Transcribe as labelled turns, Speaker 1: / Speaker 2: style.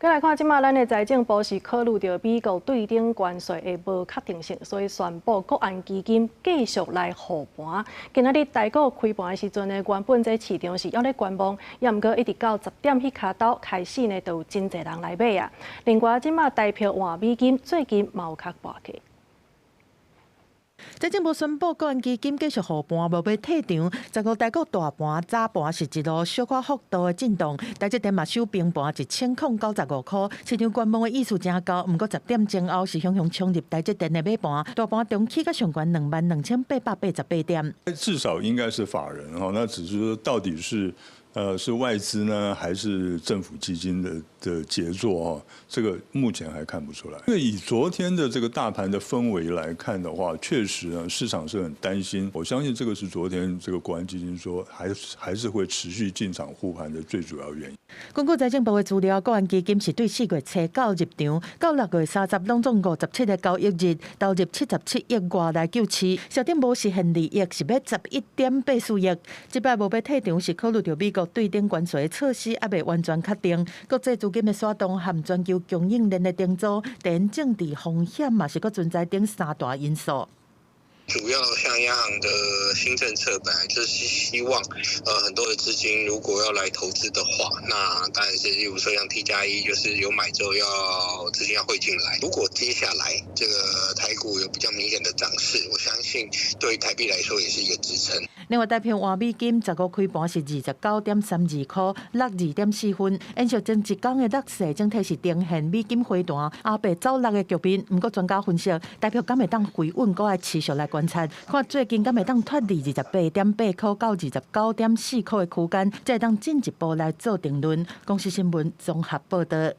Speaker 1: 閣來看，這馬咱的財政部是考慮著美國對頂關稅的無確定性，所以宣布國安基金繼續來護盤。今仔日台股開盤的時陣呢，原本這市場是猶咧觀望，也毋過一直到10點彼跤頭開始呢，就有真濟人來買啊。另外，這馬台票換美金最近嘛有較跋價。
Speaker 2: 財政部宣布，國安基金繼續護盤，無欲退場。15台股大盤早盤是一路小可幅度的震盪，台積電嘛收平盤1095塊，市場觀望的意思誠高。毋過10點前後是雄雄衝入台積電的買盤，大盤中起較上懸22,888點。
Speaker 3: 至少應該是法人哈，那只是說到底是外資呢，還是政府基金的傑作啊？這個目前還看不出來。因為以昨天的這個大盤的氛圍來看的話，確實呢，市場是很擔心。我相信這個是昨天這個國安基金說還是會持續進場護盤的最主要原因。
Speaker 2: 根據財政部的資料，國安基金是對4月初到入場，到6月30攏總57個交易日投入77億外來救市，設定無實現利益是欲11.84億。這擺無欲退場是考慮著美國對頂關稅的措施猶未完全確定，國際資金的徙動和全球供應鏈的重組、地緣政治風險嘛是閣存在等三大因素。
Speaker 4: 主要像央行的新政策，本來就是希望，很多的資金如果要來投資的話，那當然是，例如說像 T+1，就是有買之後要資金要匯進來。如果接下來這個台股有比較明顯的漲勢，我相信對台幣來說也是一個支撐。
Speaker 2: 另外，台票換美金15開盤是29.32塊，落2.4分。延續前一工的落勢，整體是呈現美金回彈，後白走落的局面。毋過專家分析，台票敢會當回穩，閣愛持續來觀察，看最近敢會當脫離28.8塊到29.4塊的區間，才會當進一步來做定論。公視新聞綜合報導。